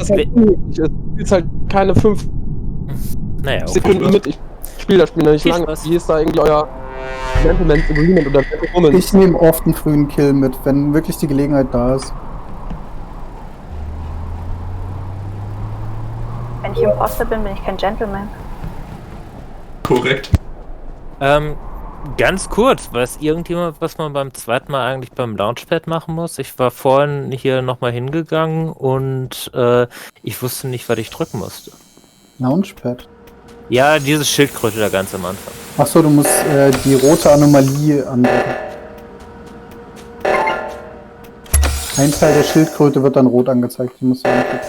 das halt unmöglich ist. Du spielst halt keine 5 Naja, okay. Sekunden mit. Ich spiele das Spiel noch nicht lange. Wie ist da irgendwie euer Gentleman's Agreement oder Gentlewoman's? Ich nehme oft einen frühen Kill mit, wenn wirklich die Gelegenheit da ist. Wenn ich Imposter bin, bin ich kein Gentleman. Korrekt. Ganz kurz, weiß irgendjemand, was man beim zweiten Mal eigentlich beim Launchpad machen muss? Ich war vorhin hier nochmal hingegangen und ich wusste nicht, was ich drücken musste. Launchpad? Ja, diese Schildkröte da ganz am Anfang. Achso, du musst die rote Anomalie andrücken. Ein Teil der Schildkröte wird dann rot angezeigt, die musst du anklicken.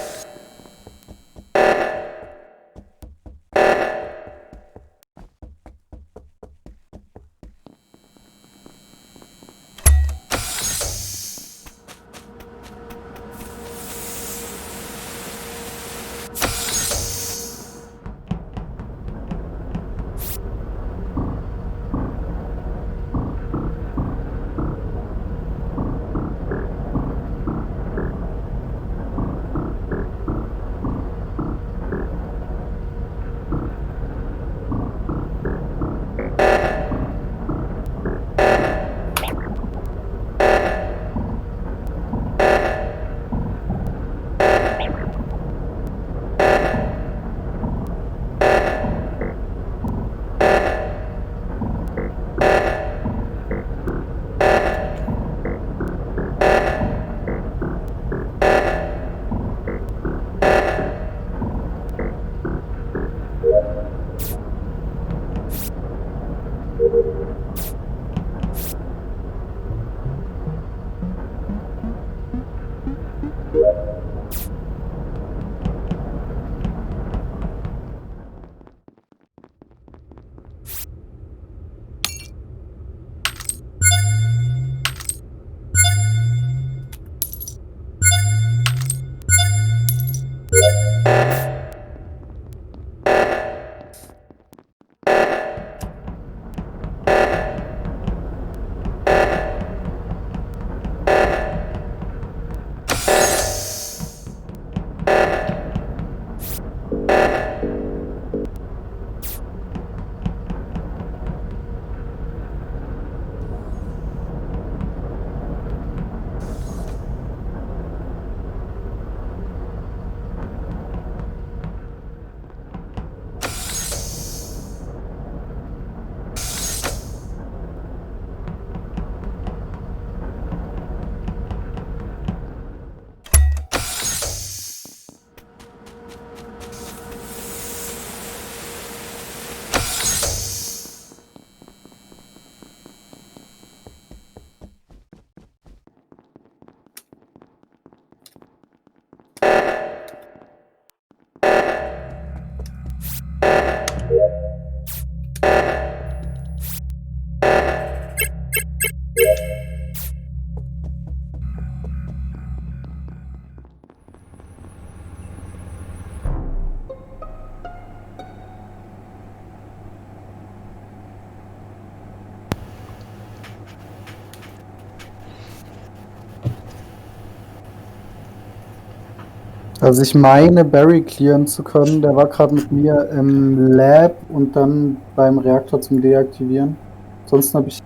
Also ich meine, Barry clearen zu können. Der war gerade mit mir im Lab und dann beim Reaktor zum Deaktivieren. Ansonsten habe ich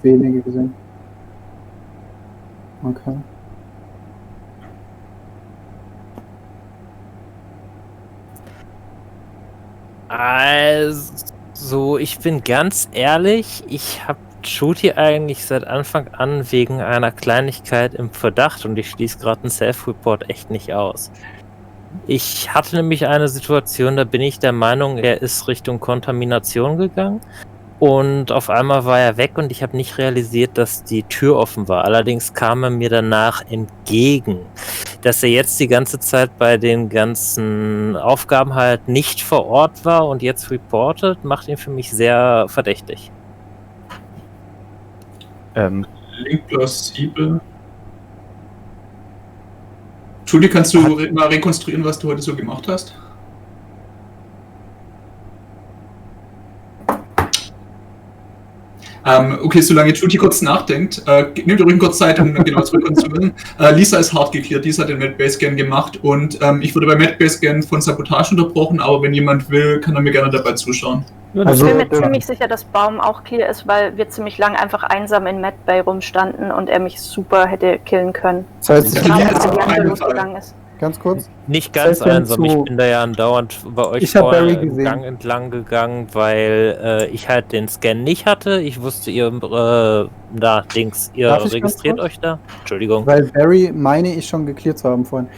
wenige gesehen. Okay. Also, ich bin ganz ehrlich, ich habe Shooty eigentlich seit Anfang an wegen einer Kleinigkeit im Verdacht und ich schließe gerade einen Self-Report echt nicht aus. Ich hatte nämlich eine Situation, da bin ich der Meinung, er ist Richtung Kontamination gegangen und auf einmal war er weg und ich habe nicht realisiert, dass die Tür offen war. Allerdings kam er mir danach entgegen. Dass er jetzt die ganze Zeit bei den ganzen Aufgaben halt nicht vor Ort war und jetzt reportet, macht ihn für mich sehr verdächtig. Klingt plausibel. Judy, kannst du mal rekonstruieren, was du heute so gemacht hast? Okay, solange Judy kurz nachdenkt, nehmt ihr ruhig kurz Zeit, um genau zu rekonstruieren. Lisa ist hart geklärt, Lisa hat den Medbay-Scan gemacht und ich wurde beim Medbay-Scan von Sabotage unterbrochen, aber wenn jemand will, kann er mir gerne dabei zuschauen. Also, Ich bin mir ziemlich sicher, dass Baum auch clear ist, weil wir ziemlich lange einfach einsam in Medbay rumstanden und er mich super hätte killen können. das heißt, Ja, Genau, clear als ist auf die Jante keinen losgegangen ist. ganz kurz. Nicht ganz Das heißt, wenn einsam, ich zu- bin da ja andauernd bei euch Ich hab Barry vorher im gesehen. Gang entlang gegangen, weil ich halt den Scan nicht hatte. Ich wusste, ihr Darf ich ganz registriert kurz? euch da. Entschuldigung. Weil Barry meine ich schon geklärt zu haben vorhin.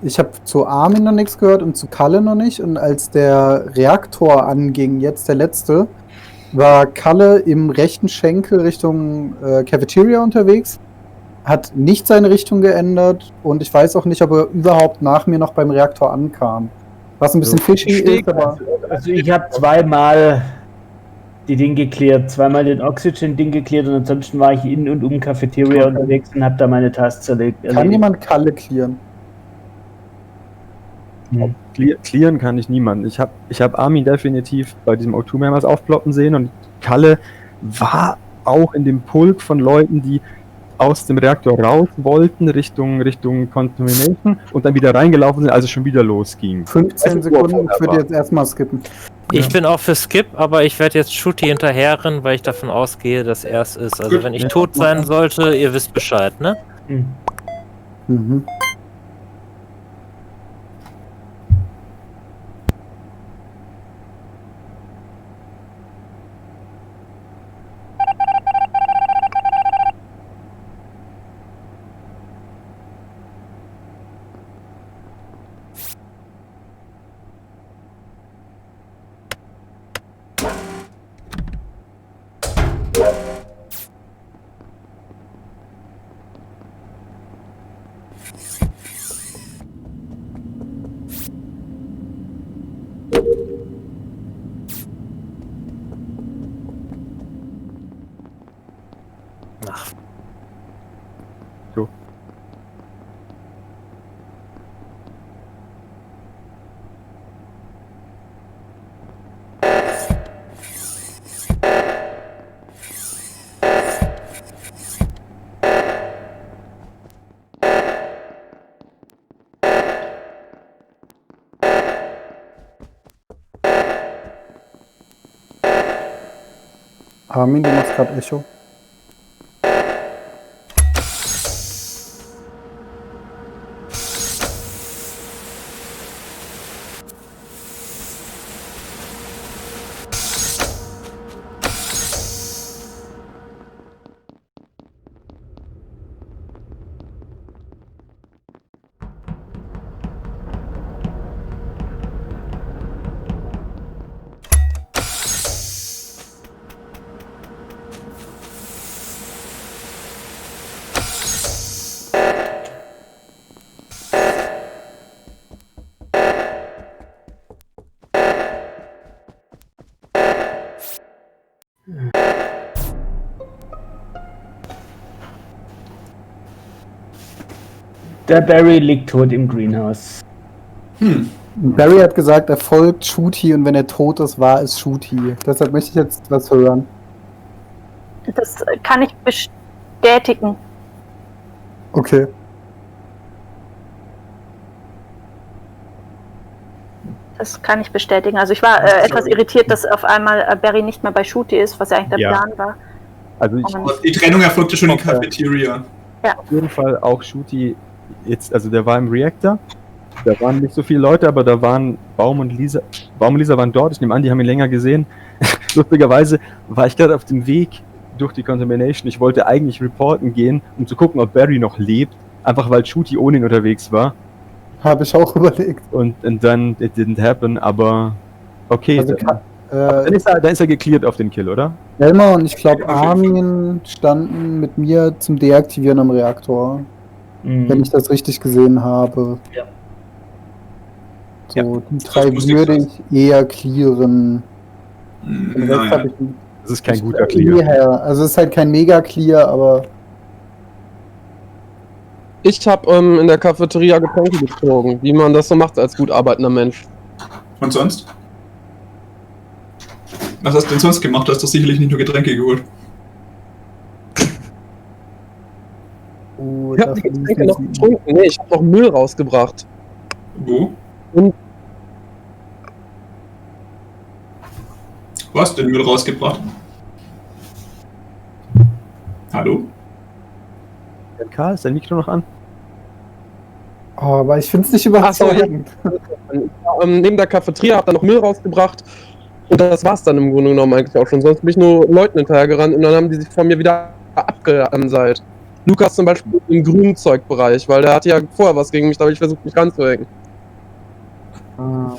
Ich habe zu Armin noch nichts gehört und zu Kalle noch nicht. Und als der Reaktor anging, jetzt der letzte, war Kalle im rechten Schenkel Richtung Cafeteria unterwegs, hat nicht seine Richtung geändert und ich weiß auch nicht, ob er überhaupt nach mir noch beim Reaktor ankam. Was ein bisschen fishy ist, aber Also ich habe zweimal die Ding geklärt, zweimal den Oxygen-Ding geklärt und ansonsten war ich in und um Cafeteria Okay. unterwegs und habe da meine Tasks erledigt. kann jemand Kalle clearen? Clearen kann ich niemanden. Ich hab Armin definitiv bei diesem O2 mehrmals aufploppen sehen und Kalle war auch in dem Pulk von Leuten, die aus dem Reaktor raus wollten, Richtung Contamination und dann wieder reingelaufen sind, als es schon wieder losging. 15 Weiß nicht, wo er Sekunden, ich würde war. jetzt erstmal skippen. Ich bin auch für Skip, aber ich werde jetzt Shooty hinterherrennen, weil ich davon ausgehe, dass er es ist. Also Gut. wenn ich tot sein sollte, ihr wisst Bescheid, ne? Hm. Mhm. Ach, So. Armin, du machst gerade Echo. Der Barry liegt tot im Greenhouse. Barry hat gesagt, er folgt Shooty und wenn er tot ist, war es Shooty. Deshalb möchte ich jetzt was hören. Das kann ich bestätigen. Okay. Das kann ich bestätigen. Also ich war etwas irritiert, dass auf einmal Barry nicht mehr bei Shooty ist, was ja eigentlich der Ja. Plan war. Also ich Und Die Trennung erfolgte schon in Okay. Cafeteria. auf jeden Fall auch Shooty jetzt, also der war im Reactor. Da waren nicht so viele Leute, aber da waren Baum und Lisa waren dort. Ich nehme an, die haben ihn länger gesehen. Lustigerweise war ich gerade auf dem Weg durch die Contamination. Ich wollte eigentlich reporten gehen, um zu gucken, ob Barry noch lebt. Einfach weil Shooty ohne ihn unterwegs war. Habe ich auch überlegt. Und dann, it didn't happen, aber okay. Also, dann ist er geklärt auf den Kill, oder? Elmar und ich glaube Ja, auf jeden Armin standen mit mir zum Deaktivieren am Reaktor. Mhm. Wenn ich das richtig gesehen habe. Ja. So, die drei muss ich würde ich eher clearen. Den Rest Naja. habe ich Das ist kein guter Clear. Clear. Also es ist halt kein Mega-Clear, aber Ich habe in der Cafeteria Getränke gezogen, wie man das so macht als gut arbeitender Mensch. Und sonst? Was hast du denn sonst gemacht? Du hast doch sicherlich nicht nur Getränke geholt. Oh, Ich hab die Getränke noch getrunken. Nee, ich hab noch Müll rausgebracht. Wo? Und- Wo hast du den Müll rausgebracht? Hallo? Karl, ist dein Mikro noch an? Oh, aber ich finde es nicht Ach so, überzeugend. Neben der Cafeteria hab dann noch Müll rausgebracht. Und das war's dann im Grunde genommen eigentlich auch schon. Sonst bin ich nur Leuten hinterhergerannt und dann haben die sich von mir wieder abgeanseilt. Lukas zum Beispiel im grünen Zeugbereich, weil der hatte ja vorher was gegen mich, da habe ich versucht, mich ranzuhängen. Ah.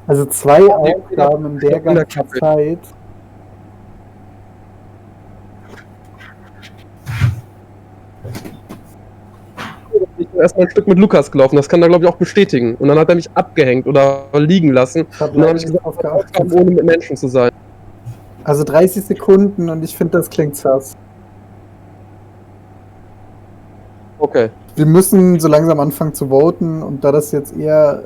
Also 2 Aufgaben in der ganzen Zeit. Ich bin erstmal ein Stück mit Lukas gelaufen, das kann er glaube ich auch bestätigen. Und dann hat er mich abgehängt oder liegen lassen. Ich habe Und dann leider habe ich nicht gesagt, drauf Aufgaben geachtet. ohne mit Menschen zu sein. Also 30 Sekunden und ich finde, das klingt sass. Okay. Wir müssen so langsam anfangen zu voten und da das jetzt eher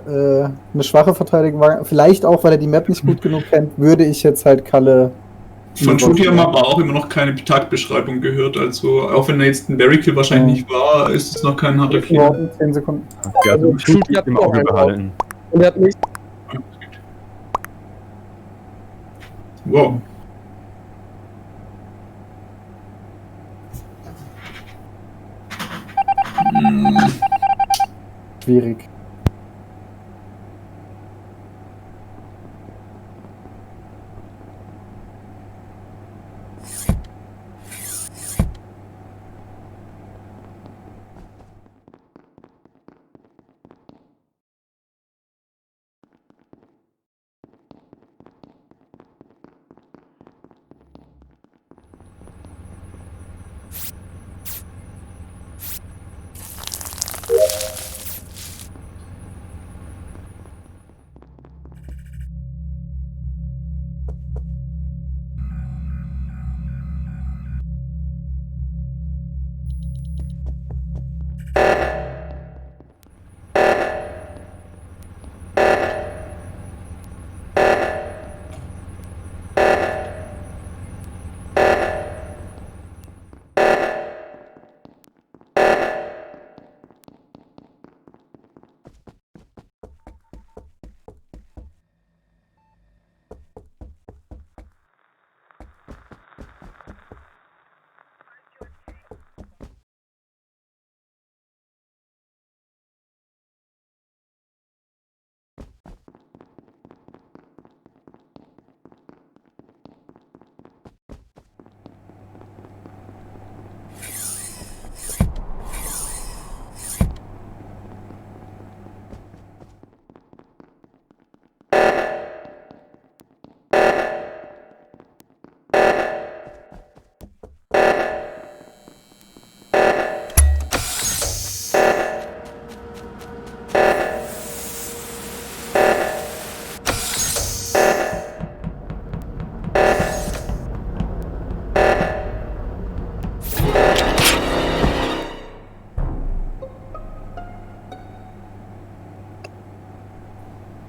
eine schwache Verteidigung war, vielleicht auch, weil er die Map nicht gut genug kennt, würde ich jetzt halt Kalle... Von Shooty haben wir aber auch immer noch keine Taktbeschreibung gehört, also auch wenn er jetzt ein Barry Kill wahrscheinlich nicht war, ist es noch kein harter Kill. Voten, 10 Sekunden. Okay, also Also, Shooty Shooty hat im auch Auge einen behalten. Und er hat mich. Wow. Schwierig.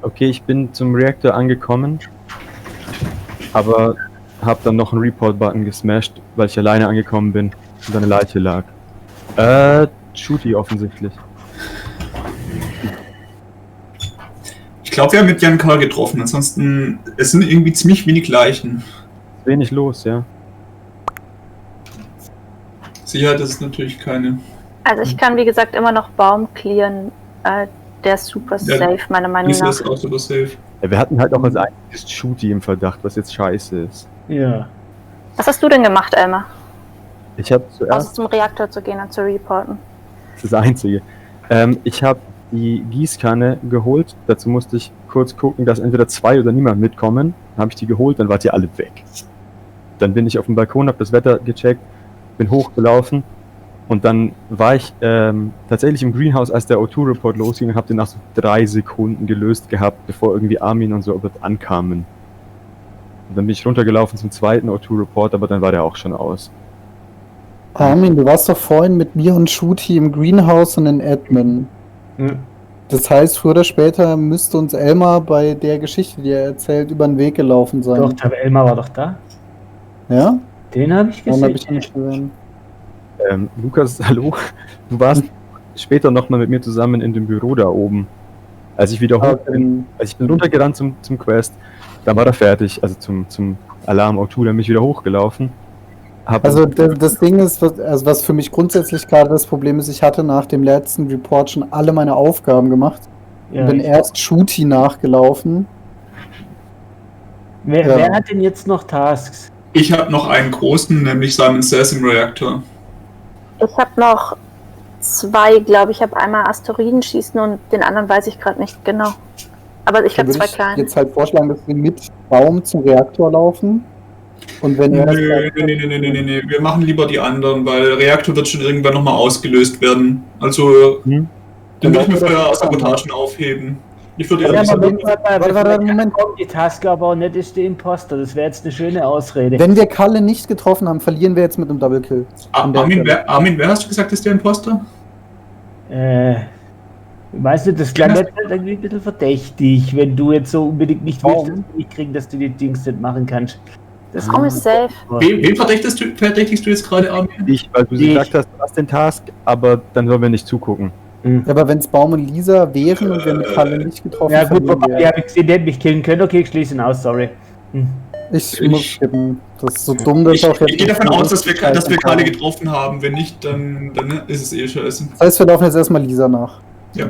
Okay, ich bin zum Reaktor angekommen, aber habe dann noch einen Report-Button gesmashed, weil ich alleine angekommen bin und eine Leiche lag. Shooty offensichtlich. Ich glaube, wir haben mit Jan Karl getroffen, ansonsten, es sind irgendwie ziemlich wenig Leichen. Wenig los, ja. Sicherheit ist es natürlich keine. Also ich kann, wie gesagt, immer noch Baum clearen. Der ist super Ja, safe, meiner Meinung Lisa nach. ist auch super safe. Ja, wir hatten halt auch als einziges Shooty im Verdacht, was jetzt scheiße ist. Ja. Was hast du denn gemacht, Elmar? Ich habe Außer zuerst, zum Reaktor zu gehen und zu reporten. das ist das Einzige, ich habe die Gießkanne geholt, dazu musste ich kurz gucken, dass entweder 2 oder niemand mitkommen. Dann habe ich die geholt, dann wart ihr alle weg. Dann bin ich auf dem Balkon, habe das Wetter gecheckt, bin hochgelaufen und dann war ich tatsächlich im Greenhouse, als der O2-Report losging und habe den nach so 3 Sekunden gelöst gehabt, bevor irgendwie Armin und so ankamen. Und dann bin ich runtergelaufen zum zweiten O2-Report, aber dann war der auch schon aus. Armin, du warst doch vorhin mit mir und Shooty im Greenhouse und in Admin. Hm. Das heißt, früher oder später müsste uns Elmar bei der Geschichte, die er erzählt, über den Weg gelaufen sein. Doch, der Elmar war doch da. Ja? Den habe ich Warum gesehen. habe ich ihn nicht gesehen? Lukas, hallo? Du warst später nochmal mit mir zusammen in dem Büro da oben. Als ich wieder hoch bin, als ich bin runtergerannt zum Quest, da war er fertig, also zum Alarm O2, dann bin ich wieder hochgelaufen. Also das Ding ist, was für mich grundsätzlich gerade das Problem ist, ich hatte nach dem letzten Report schon alle meine Aufgaben gemacht. Ja, Bin erst Shooty nachgelaufen. wer hat denn jetzt noch Tasks? Ich habe noch einen großen, nämlich Simon Says im Reaktor. Ich habe noch 2, glaube ich. Ich habe einmal Asteroiden schießen und den anderen weiß ich gerade nicht genau. Aber ich habe 2 kleine. Jetzt halt vorschlagen, dass wir mit Baum zum Reaktor laufen. Und wenn er Nee. Wir machen lieber die anderen, weil Reaktor wird schon irgendwann nochmal ausgelöst werden. Also, den würde ich mir für Sabotagen aufheben. Ich würde Ja, ehrlich aber wenn sagen, warte, Moment. die Task aber auch nicht ist, der Imposter. Das wäre jetzt eine schöne Ausrede. Wenn wir Kalle nicht getroffen haben, verlieren wir jetzt mit einem Double Kill. Armin, wer hast du gesagt, ist der Imposter? Weißt du, das klang jetzt halt irgendwie ein bisschen verdächtig, wenn du jetzt so unbedingt nicht willst, dass wir nicht kriegen, dass du die Dings nicht machen kannst. Das Raum ist safe. Wen verdächtigst du jetzt gerade, Armin? Weil du gesagt hast, du hast den Task, aber dann sollen wir nicht zugucken. Aber wenn es Baum und Lisa wären und wir mit Kalle nicht getroffen Ja gut, verlieren wir. ja, ich gesehen, der hätte mich killen können. Okay, ich schließe ihn aus, sorry. Ich muss skippen. Das ist so dumm, dass Ich auch jetzt. gehe davon aus, dass wir Kalle getroffen haben. Wenn nicht, dann ist es eh scheiße. Das heißt, wir laufen jetzt erstmal Lisa nach. Ja.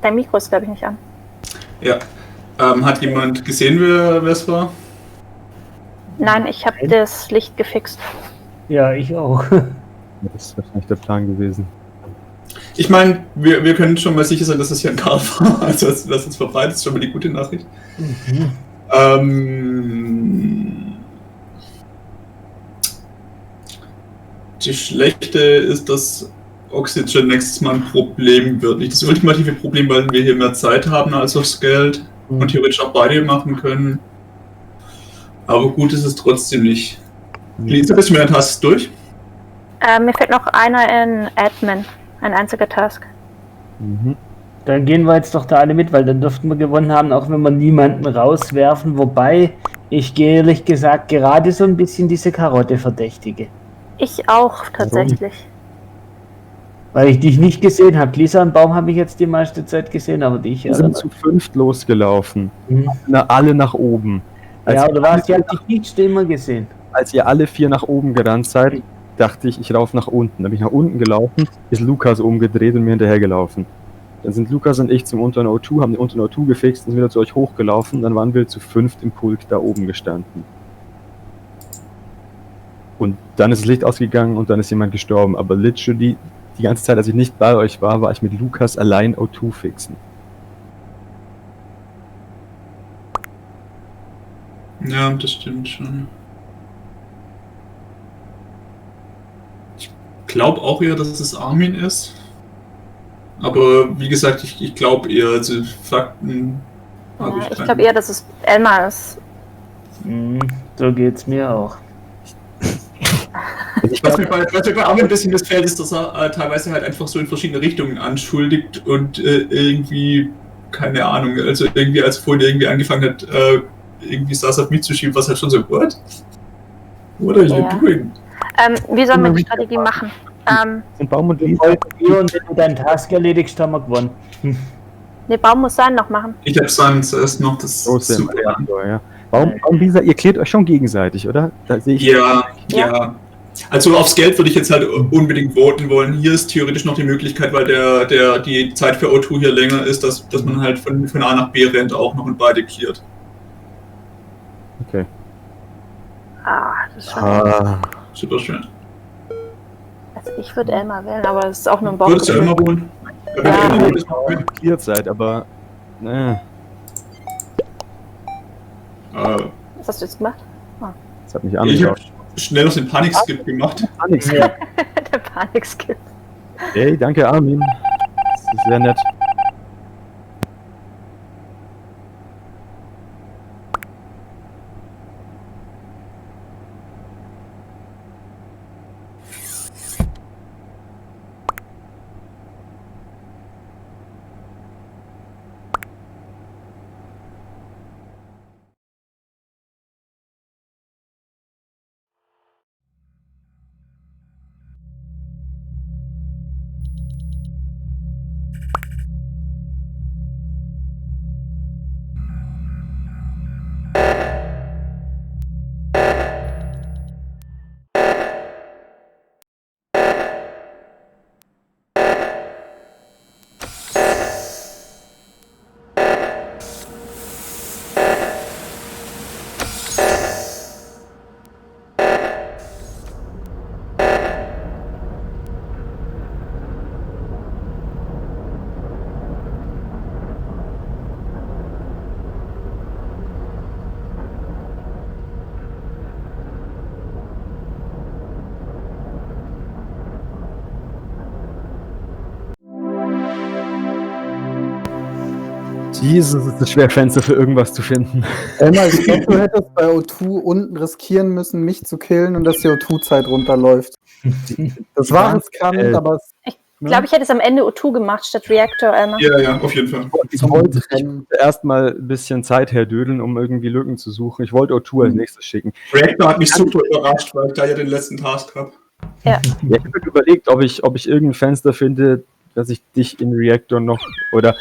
Dein Mikro ist, glaube ich, nicht an. Ja. Hat jemand gesehen, wer es war? Nein, ich habe das Licht gefixt. Ja, ich auch. Das ist wahrscheinlich der Plan gewesen. Ich meine, wir können schon mal sicher sein, dass das hier ein Karl war. Also, das ist verbreitet, ist schon mal die gute Nachricht. Die schlechte ist, dass Oxygen nächstes Mal ein Problem wird. Nicht das ultimative Problem, weil wir hier mehr Zeit haben als aufs Geld und theoretisch auch beide machen können. Aber gut ist es trotzdem nicht. Lisa, bist du mit den Tasks durch? Mir fehlt noch einer in Admin. Ein einziger Task. Dann gehen wir jetzt doch da alle mit, weil dann dürften wir gewonnen haben, auch wenn wir niemanden rauswerfen. Wobei ich ehrlich gesagt gerade so ein bisschen diese Karotte verdächtige. Ich auch, tatsächlich. Weil ich dich nicht gesehen habe. Lisa und Baum habe ich jetzt die meiste Zeit gesehen, aber dich Wir sind zu 5 losgelaufen. Alle nach oben. Ja, oder warst du halt nicht stehen mal gesehen? Als ihr alle 4 nach oben gerannt seid, dachte ich rauf nach unten. Dann bin ich nach unten gelaufen, ist Lukas umgedreht und mir hinterhergelaufen. Dann sind Lukas und ich zum unteren O2, haben den unteren O2 gefixt und sind wieder zu euch hochgelaufen. Dann waren wir zu 5 im Pulk da oben gestanden. Und dann ist das Licht ausgegangen und dann ist jemand gestorben. Aber literally, die ganze Zeit, als ich nicht bei euch war, war ich mit Lukas allein O2 fixen. Ja, das stimmt schon. Ich glaube auch eher, dass es Armin ist. Aber wie gesagt, ich glaube eher, also Fakten habe Ja, ich ich keine. glaube eher, dass es Elmar ist. So geht's mir auch. Was mir bei Armin ein bisschen missfällt, ist, dass er teilweise halt einfach so in verschiedene Richtungen anschuldigt und irgendwie, keine Ahnung, also irgendwie als vorhin irgendwie angefangen hat, irgendwie Stars auf mich zu schieben, was halt schon so, what are you Ja. doing? Wie sollen wir die Strategie machen? Und Baum und Lisa. Und wenn du deinen Task erledigst, haben wir gewonnen. Ne, Baum muss sein noch machen. Ich habe Sans erst noch das Große super. Reaktor, ja. Baum und Lisa, ihr klärt euch schon gegenseitig, oder? Da sehe ich. Ja. Also aufs Geld würde ich jetzt halt unbedingt voten wollen. Hier ist theoretisch noch die Möglichkeit, weil die Zeit für O2 hier länger ist, dass man halt von A nach B rennt auch noch und beide klärt. Okay. Das ist schon. Super schön. Also ich würde Elmar wählen, aber es ist auch nur ein Würdest du Bauchgefühl. immer wohnen? Ja. Geklärt seid, aber. Was hast du jetzt gemacht? Das hat mich Ich habe angeschaut. schnell noch den Panik-Skip gemacht. Ja. Der Panikskill. Hey, danke Armin. Das ist sehr nett. Jesus, ist es schwer, Fenster für irgendwas zu finden. Elmar, ich glaube, du hättest bei O2 unten riskieren müssen, mich zu killen und dass die O2-Zeit runterläuft. Das war riskant, aber es, Ich glaube, ich hätte es am Ende O2 gemacht statt Reactor, Elmar. Ja, auf jeden Fall. Ich wollte erstmal ein bisschen Zeit herdödeln, um irgendwie Lücken zu suchen. Ich wollte O2 als nächstes schicken. Reactor hat mich super überrascht, weil ich da ja den letzten Task habe. Ja. Ja, ich habe überlegt, ob ich irgendein Fenster finde, dass ich dich in Reactor noch oder